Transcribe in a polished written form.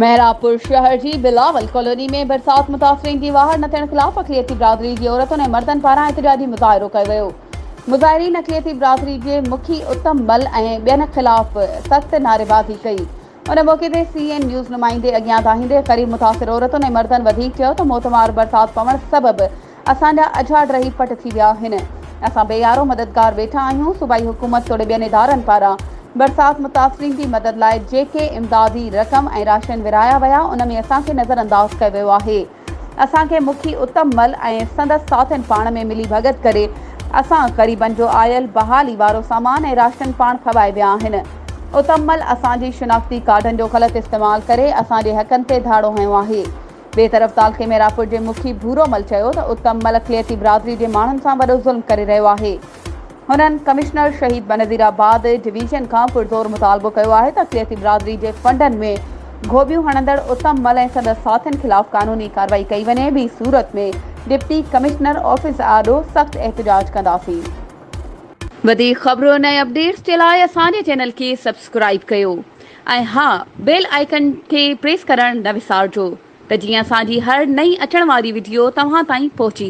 محرابپور شهر جي بلاول ڪالوني ۾ برسات متاثرين جي واهر نه ٿيڻ خلاف اقليتي برادري جي عورتن ۽ مردن پاران احتجاجي مظاهرو ڪيو ويو. مظاهرين اقليتي برادري جي مکي اتم مل ۽ ٻين خلاف سخت نعريبازي ڪئي. ان موقعي تي سي اين نيوز نمائندي اڳيان دانهيندي غريب متاثر عورتن ۽ مردن وڌيڪ چيو ته موتمار برسات پوڻ سبب اسان جا اجها ڊهي پٽ ٿي ويا آهن. اسان بي يارو مددگار ويٺا آهيون، صوبائي حڪومت توڙي ٻين ادارن پاران برسات متاثرين جي مدد لاء جيڪي امدادي رقم ۽ راشن ورهايا ويا ان ۾ اسان کي نظرانداز ڪيو ويو آهي. اسان کي مکي اتم مل ۽ سندس ساٿين پاڻ ۾ ملي ڀڳت ڪري اسان غريبن جو آيل بحالي وارو سامان ۽ راشن پاڻ کوائي ويا آهن. اتم مل اسان جي شناختي ڪارڊن جو غلط استعمال ڪري اسان جي حقن تي ڌاڙو هنيو آهي. ٻئي طرف تعلقي ميراپور جي مکي ڀورو مل چيو ته اتم مل اقليتي برادري جي ماڻهن سان وڏو ظلم ڪري رهيو آهي. هنن ڪمشنر شهيد بينظير آباد ڊويزن کان پرزور مطالبو ڪيو آهي ته اقليتي برادري جي فنڊن ۾ گهوٻيون هڻندڙ اتم مل ۽ سندس ساٿين خلاف قانوني ڪارروائي ڪئي وڃي ٻي صورت ۾ ڊپٽي ڪمشنر آفيس آڏو سخت احتجاج ڪنداسين. وڌيڪ خبرن ۽ اپڊيٽس جي لاء اسان جي چينل کي سبسڪرائيب ڪيو ۽ ها بيل آئيڪن کي پريس ڪرڻ نه وسارجو ته جيئن اسان جي هر نئين اچڻ واري وڊيو توهان تائين پهچي.